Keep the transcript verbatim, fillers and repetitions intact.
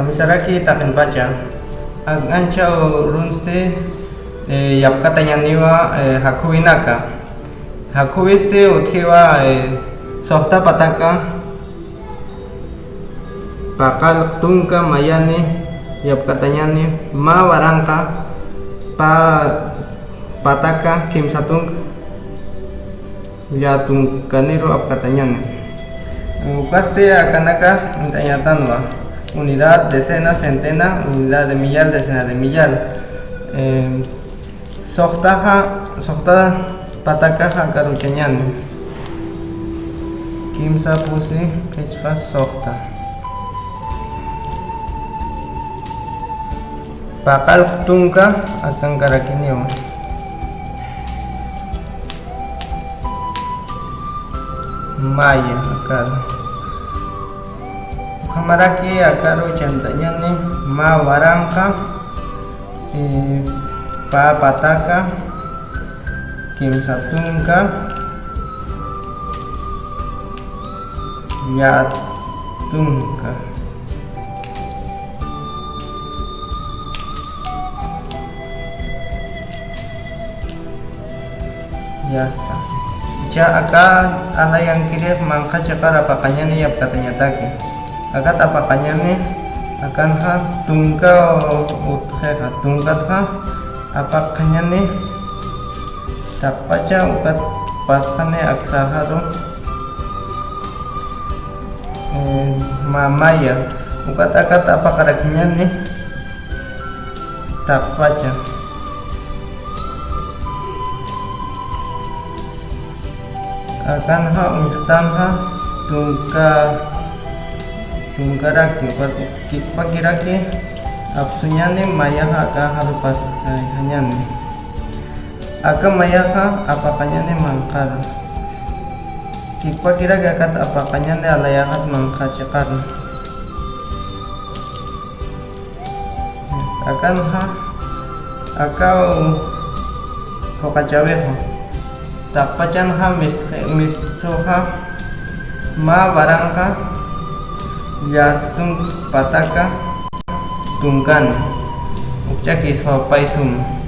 Kamisaraki taqinpacha. Ak ancha urunsti, eh, yapkatañaniwa, eh, jakhuwinaka. Jakhuwisti utjiwa, eh, suxta pataka, paqallq tunka mayani, yapkatañani, mä waranqa, pä pataka, kimsa tunka, llätunkaniru apkatañani. Ukasti akanaka uñt'añatanwa. Unidad, decena, centena, unidad de millar, decena de millar. Eh, suxtaxa, suxta patakaxa akaruchañani. Kimsa pusi qhichqa suxta. Paqallq tunka akankarakiniwa. Maya, akaru. Ukhamaraki akaru uñt'añani, mä waranqa, eh, pä pataka, kimsa tunka, llätunka. Ya está. Jichha aka alayankirix manqha chiqar apaqañani yapkatañataki. Akat apaqañani, akanxa tunka utjixa, tunkatxa apaqañani, taqpacha ukat pasxani aksaxaru, eh, mä maya, ukat akat apaqarakiñani, taqpacha. Akanxa uñjtanxa tunka, tunkaraki, ukat kikpakiraki apsuñani, mayaxa akaxaru pasxañani. Aka mayaxa apaqañani manqharu. Kikpakiraki akat apaqañani alayaxat manqha chiqaru. Akanxa, akaw phuqachawixa. Taqpachanxa mistxi-, mistxuxa, mä waranqa, llätunk pataka, tunkani. Ukchakisxa pay suma.